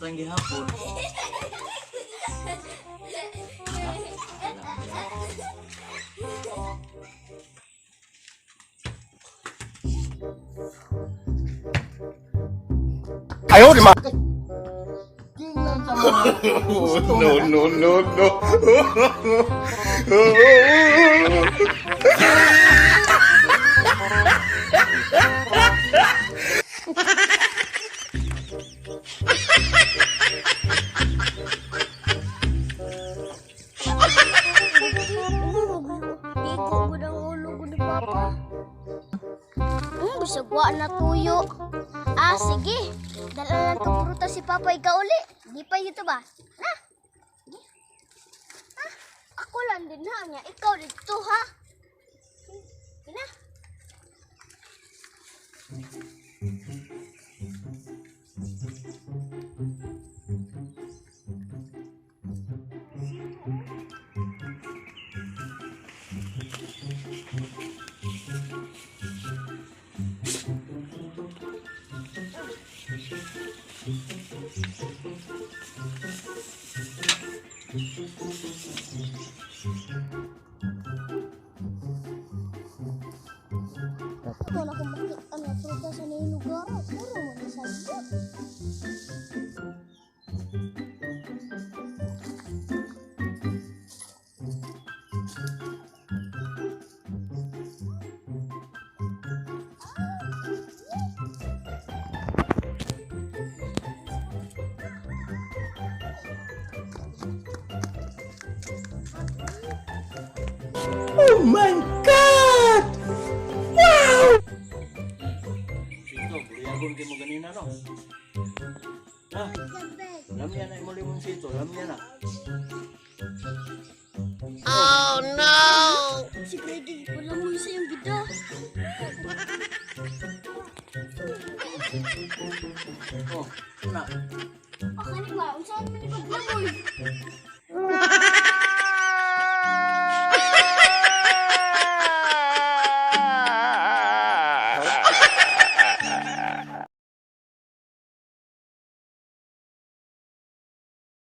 Rambutan gihapon. 哎呦我的妈！ Tingnan sa mga gusto No, na. no, no, no. Iko gud ang ulo gud ni Papa. Bisag wa na tuyo. Ah, sige. Dala lang tong prutas si Papa ikaw uli. Di pa ito ba? Na. Sige. Ah, ako lang din ha niya. Ikaw dito ha. Sige na. Ako na kung makita na prutas sa niyong lugar. Puro mo na sa Oh my God! Sito, buliyagon kay mo ganina no. Ha? Lamya na imo limonsito, lamya na. Si Freddy, wala mo sa iyong bida. Oh, na. Akala ba, unsa man ni paglamoy?